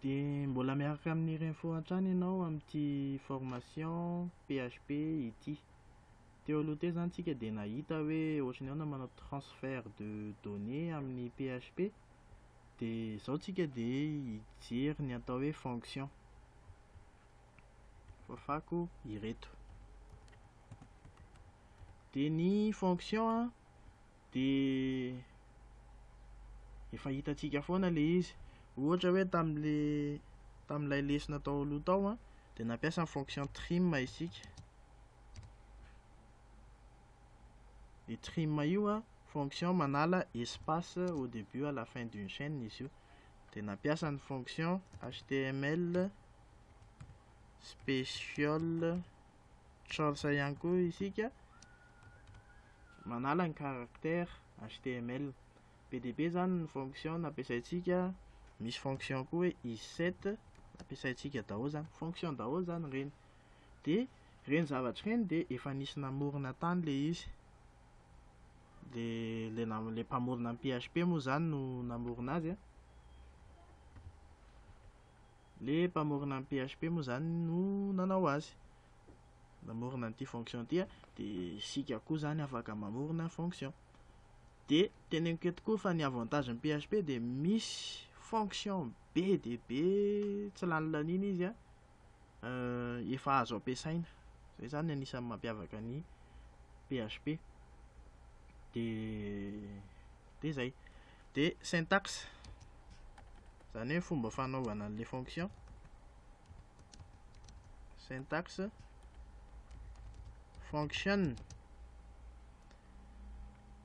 Dia mbola miaraka amin'ny Renfo hatrany ianao amin'ity formation PHP ity. Teo aloha teo izany tsika dia nahita hoe ohatran'ny ahoana manao transfert de données amin'ny PHP. Dia izao tsika dia hijery ny atao hoe fonction. Fafako ireto. Dia ny fonction a dia efa hitantsika foana ilay izy. Ohatra hoe tamin'le tamin'ilay lesona tao aloha tao a dia nampiasa ny fonction trim isika. Io trim io a fonction manala espace au début à la fin d'une chaîne izy io. Dia nampiasa ny fonction HTML special source ihany koa isika manala ny caractère HTML. Be dia be zany ny fonction nampiasaintsika, misy fonction koa hoe isset nampiasaintsika daholo zany, fonction daholo zany ireny. Dia ireny zavatra ireny dia efa nisy namorona tany ilay izy. Le le nam- le mpamorona ny PHP moa zany no namorona azy a. Le mpamorona ny PHP moa zany no nanao azy. Namorona an'ity fonction ity a, dia isika koa zany afaka mamorona fonction. Dia teneniko eto koa fa ny avantage ny PHP dia misy fonction be dia be tsy lany laniana izy a, efa azo ampiasaina. Zay zany anisan'ny mampiavaka ny PHP. Dia dia zay. Dia syntaxe, zany hoe fomba fanaovana an'ilay fonction. Syntaxe fonction.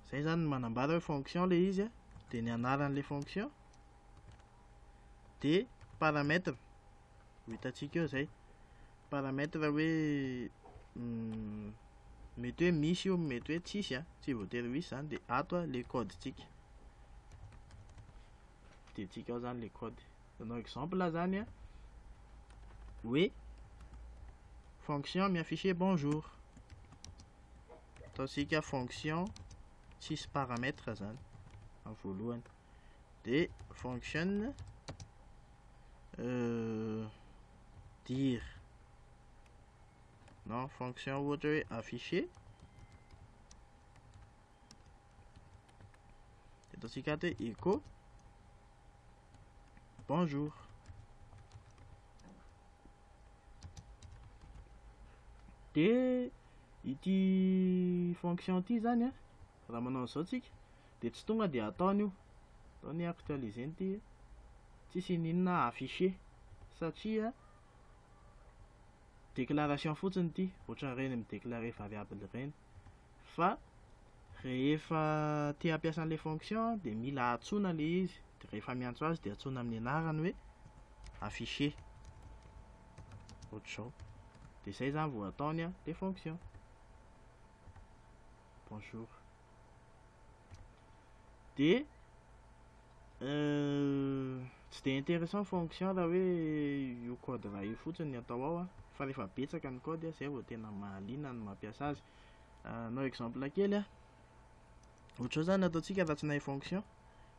Zay zany no manambara hoe fonction ilay izy a, dia ny anaran'ilay fonction, dia paramètre, ho hitantsika eo zay. Paramètre hoe mety hoe misy io, mety hoe tsisy a, tsy voatery ho hisy zany, dia ato a le code-tsika. Ampidirintsika ao zany le code. Nanao exemple zany a hoe fonction mi-afficher bonjour. Ataontsika fonction tsisy paramètre zany amin'ny voalohany. Dia fonction dire non fonction ohatra hoe afficher. Ataontsika ato hoe echo bonjour. Dia ity fonction ity zany a, raha manao an'izao tsika dia tsy tonga dia ataony io, ataony actualiser ity, tsisy n'inona afficher satria déclaration fotsiny ity, ohatran'ireny mi-déclarer variable ireny. Fa rehefa te hampiasa an'ilay fonction dia mila antsoina ilay izy, dia rehefa miantso azy dia antsoina amin'ny anarany hoe afficher ohatr'izao. Dia izay zany vao ataony a ilay fonction bonjour. Dia tsy dia intéressant fonction raha hoe io code raha io fotsiny no atao ao a, fa rehefa betsaka ny code zay vao tena mahaliana ny mampiasa azy. Hanao exemple kely a, ohatr'izao zany ataontsika raha tsy nahay fonction,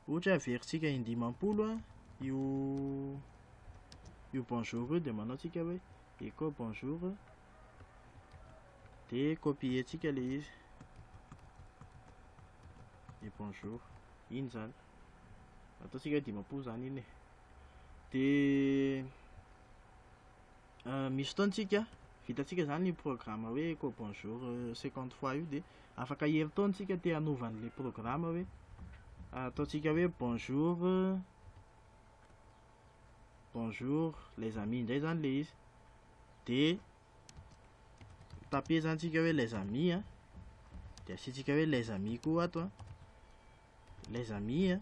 ohatra hoe averintsika indimampolo a io io bonjour io, dia manao tsika hoe echo bonjour, dia copier-tsika ilay izy, et bonjour, iny zany, ataontsika hoe 50 zany iny e. Dia misy fotoana tsika vitantsika zany io programme hoe echo bonjour 50 fois io, dia afaka herintaona tsika te hanova an'ilay programme hoe ataontsika hoe bonjour, bonjour les amis indray zany ilay izy, dia taper zany tsika hoe les amis a, dia asiantsika hoe les amis koa ato a, les amis a,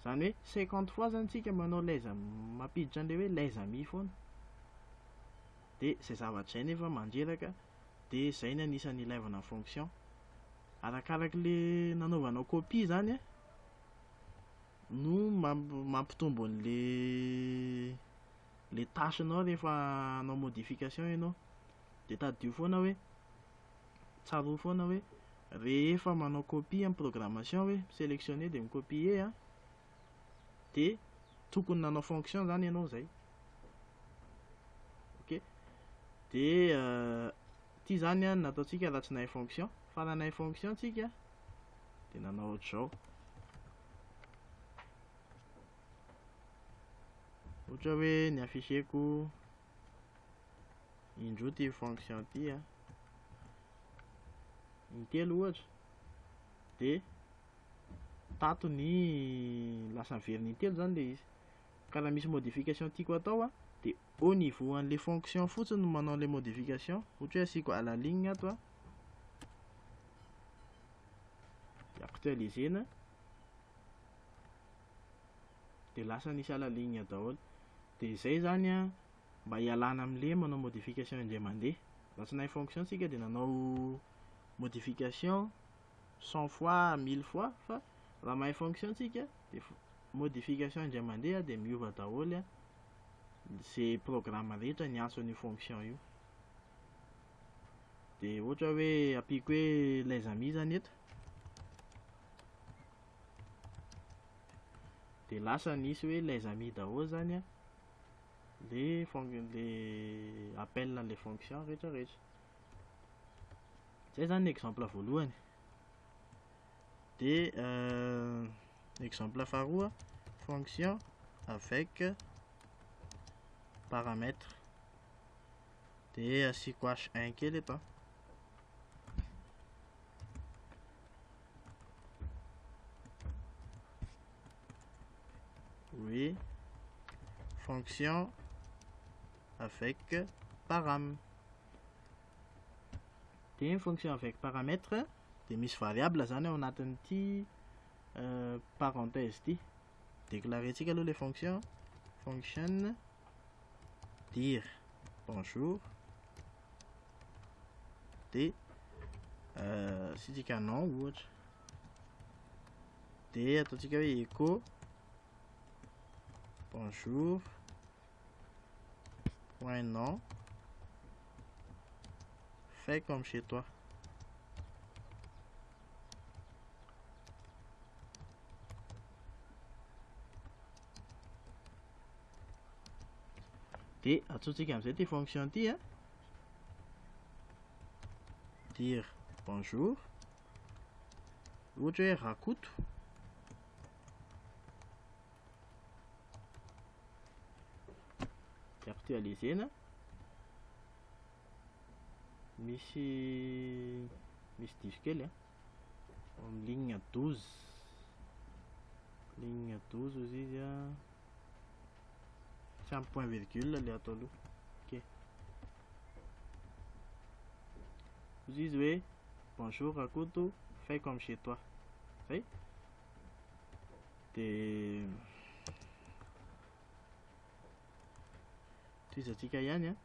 zany hoe 50 fois zany tsika manao les amis, mampiditra an'ilay hoe les amis foana. Dia izay zavatra izay nefa mandreraka, dia izay no anisan'ny ilaivana fonction. Arakarak'le nanaovanao copie zany a no mampitombo an'le le tâche-nao rehefa hanao modification ianao. Dia tadidio foana hoe, tsarovy foana hoe rehefa manao copie amin'ny programmation hoe mi-sélectionner dia mi-copier a, dia Tokony nanao fonction zany ianao zay. Ok, de ty zany a nataontsika raha tsy nahay fonction, fa raha nahay fonction tsika de nanao ohatr'izao. Ohatra hoe ny afficheko indroa ty fonction ty a, intelo ohatra, de tato ny lasa miverina intelo zany le izy. Ka raha misy modification tiako atao a, de au niveau an'le fonction fotsiny no manao an'le modification. Ohatra hoe asiako à la ligne ato a, de actualisena, de lasa nisy à la ligne daholo. De zay zany a mba hialana am'le manao modification indray mandeha. Raha tsy nahay fonction tsika de nanao modification 100 fois, 1000 fois, fa raha mahay fonction tsika de modification indray mandeha de miova daholo a zay programme rehetra niantso an'io fonction io. De ohatra hoe ampiako hoe les amis zany eto, de lasa nisy hoe les amis daholo zany a le le appel an'le fonction rehetrarehetra. Zay zany ny exemple voalohany. De exemple faharoa, fonction avec paramètre. De asiako H1 kely eto a. Hoe fonction avec param. De ny fonction avec paramètre de misy variable zany ao anatin'ity parenthèse ty. Déclarer-tsika aloha le fonction, function dire bonjour, de asiantsika nom ohatra, de ataontsika hoe echo bonjour point nom, fais comme chez toi. De antsointsika amizay ty fonction ty a, dire bonjour, ohatra hoe Rakoto, de actualisena, misy diso kely a, ao amin'ny ligne 12, ligne 12 ozy izy a, tsy ampy point virgule le atao aloha. Ok, ozy izy hoe bonjour Rakoto, fais comme chez toi. Zay. De tohizantsika ihany a,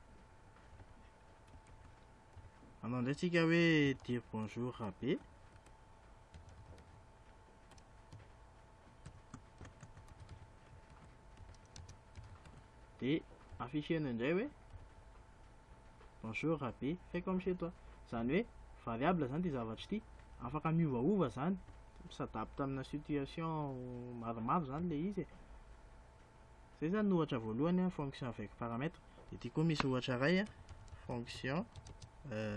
manao indray tsika hoe dire bonjour Rabe, de affichena indray hoe bonjour Rabe, fais comme chez toi. Zany hoe variable zany ty zavatra ty, afaka miovaova zany, misadapte amina situation maromaro zany le izy e. Zay zany ny ohatra voalohany a, fonction avec paramètre. De ty koa misy ohatra iray a, fonction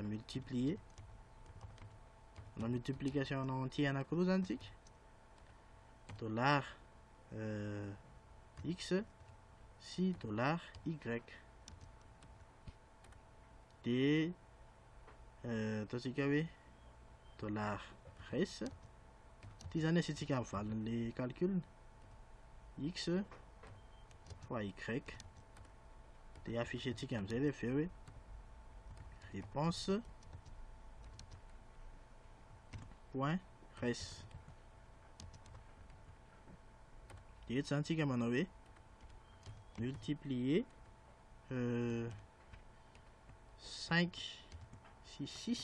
multiplier. Manao multiplication ana entier anankiroa zany tsika, dollar x sy dollar y. De ataontsika hoe dollar res, ty zany asiantsika amin'ny valin'le calcul, x fois y, de affichentsika amizay rehefa avy eo hoe réponse point res. De eto zany tsika manao hoe multiplier 5 sy 6,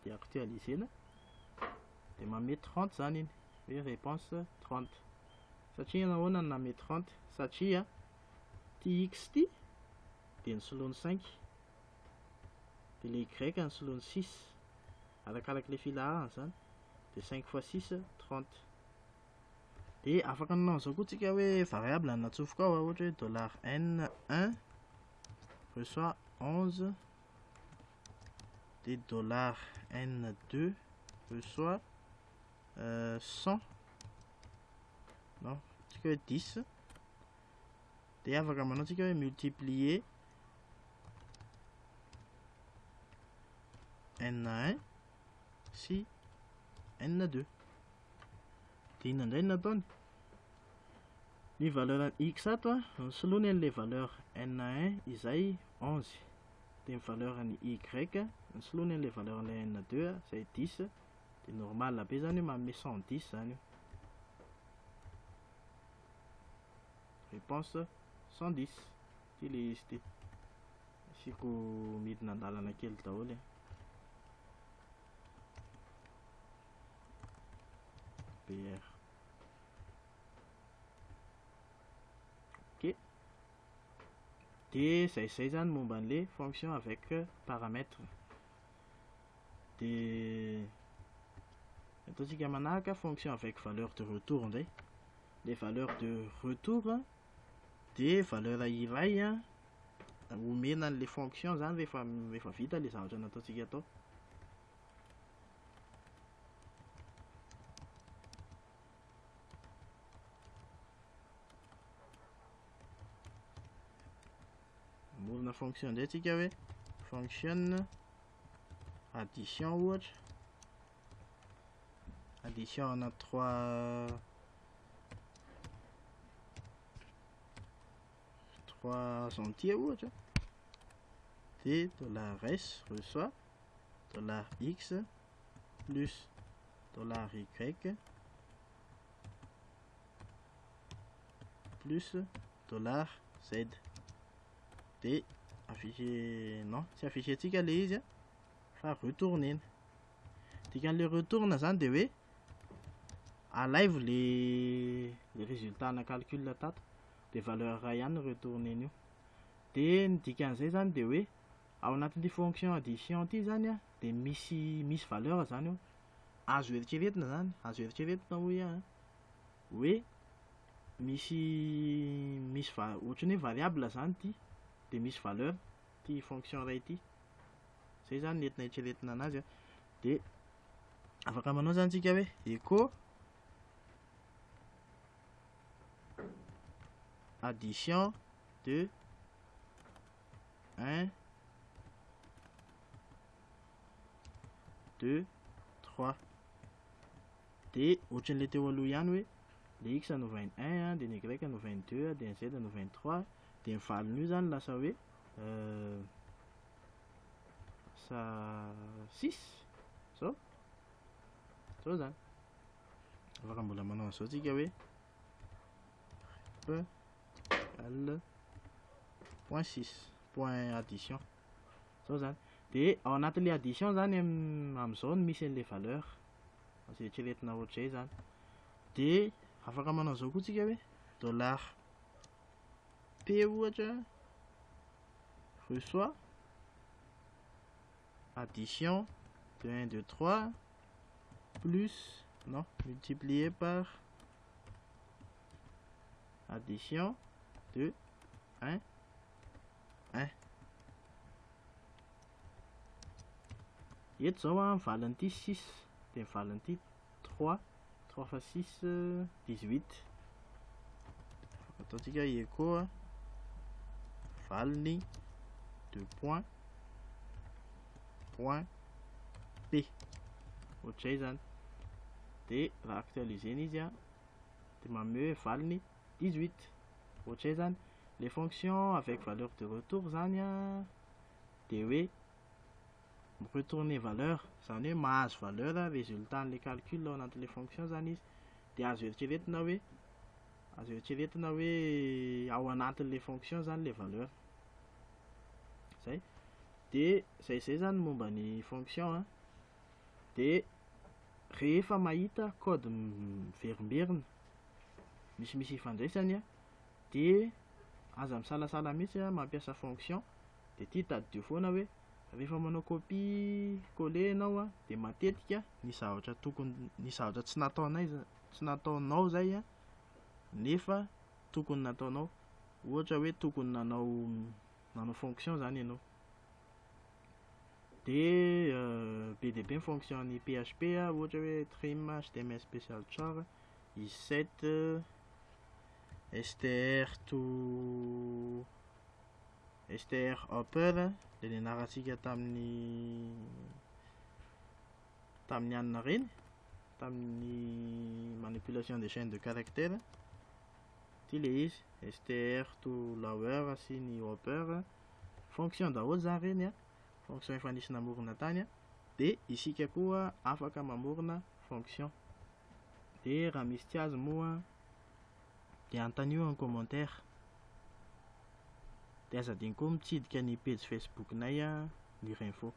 de actualisena, de manome 30 zany iny, hoe réponse 30. Satria nahoana no nanome 30? Satria ty x ty de nisoloany 5, de le y nisoloany 6, arakarak'le filaharana zany, de 5 fois 6 30. De afaka nanao an'izao koa tsika hoe variable natsofoka ao, ohatra hoe dollar n un reçoit 11, de dollar n deux reçoit 100, non, tsika hoe 10. De afaka manao tsika hoe multiplier n un sy n deux. De inona indray no nataony? Ny valeur x ato a, nosoloany an'ilay valeur n un izay 11, de ny valeur ny y nosoloany an'ilay valeur an'ilay n deux izay 10, de normal be zany hoe manome 110 zany io. Réponse 110. Ty le izy ty. Asiako midina an-dalana kely daholo e. BR. Ok. De zay zany momba an'le fonction avec paramètre. De ataontsika manaraka fonction avec valeur de retour indray. Les valeurs de retour de valeur iray a omena an'le fonction zany rehefa vita le zavatra nataontsika atao. Mamorona fonction indray tsika hoe fonction addition ohatra, addition ana trois entiers ohatra, de dollar s reçoit dollar x plus dollar y plus dollar z. De affiché, non, tsy affiché tsika le izy a, fa retournena. Dikan'le retourne zany de hoe alaivo le résultat na calcul tato, de valeur iray ihany no retournena io. De ny dikan'izay zany de hoe ao anatin'ity fonction addition ty zany a, de misy valeur zany io. Azo eritreretina zany, azo eritreretina hoy aho hoe misy ohatran'ny hoe variable zany ty, de misy valeur ty fonction iray ty. Zay zany ny entina eritreretina anazy a. De afaka manao zany tsika hoe echo addition de 1, 2, 3. De ohatran'le teo aloha ihany hoe le x novainy 1, de ny y novainy 2, de ny z novainy 3, de ny valiny io zany lasa hoe lasa 6. Zao. Zao zany. Afaka mbola manao an'izao tsika hoe rep l point six point addition. Zao zany. De ao anatin'le addition zany am'izao no misy an'le valeur. Azo eritreretina ohatr'izay zany. De afaka manao an'izao koa tsika hoe dollar p ohatra reçoit addition de 1, 2, 3 plus, non, multiplié par addition de 1, 1. Eto zao a, mivaliny ity 6, de mivaliny ity 3, 3 fois 6, 18. Ataontsika echo a, valiny 2 points, point P. Ohatr'izay zany. De raha actualisena izy a, de manome hoe valiny 18. Ohatr'izay zany. Les fonctions avec valeur de retour zany a, de hoe retourner valeur, zany hoe mahazo valeur résultat an'le calcul ao anatin'le fonction zany izy. De azo eritreretina hoe, azo eritreretina hoe ao anatin'le fonction zany le valeur. Zay. De zay zany momba ny fonction a. De rehefa mahita code miverimberina misimisy ifandraisany a, de aza misalasala mihitsy a mampiasa fonction. De ty tadidio foana hoe rehefa manao copie coller ianao a, de matetika ny zavatra tokony, ny zavatra tsy nataonay tsy nataonao zay a, nefa tokony nataonao. Ohatra hoe tokony nanao nanao fonction zany ianao. De be dia be ny fonction ny PHP a, ohatra hoe trim, HTML special char, isset, str to str upper, le nianarantsika tamin'ny tamin'ny anina reny, tamin'ny manipulation des chaînes de caractères. Ty le izy str to lower sy ny upper, fonction daholo zany reny a, fonction efa nisy namorona tany a, de isika koa afaka mamorona fonction. De raha misy tsy azo moa de anontanio en commentaire. De aza adino koa mitsidika ny page Facebook-nay a, Lire Info.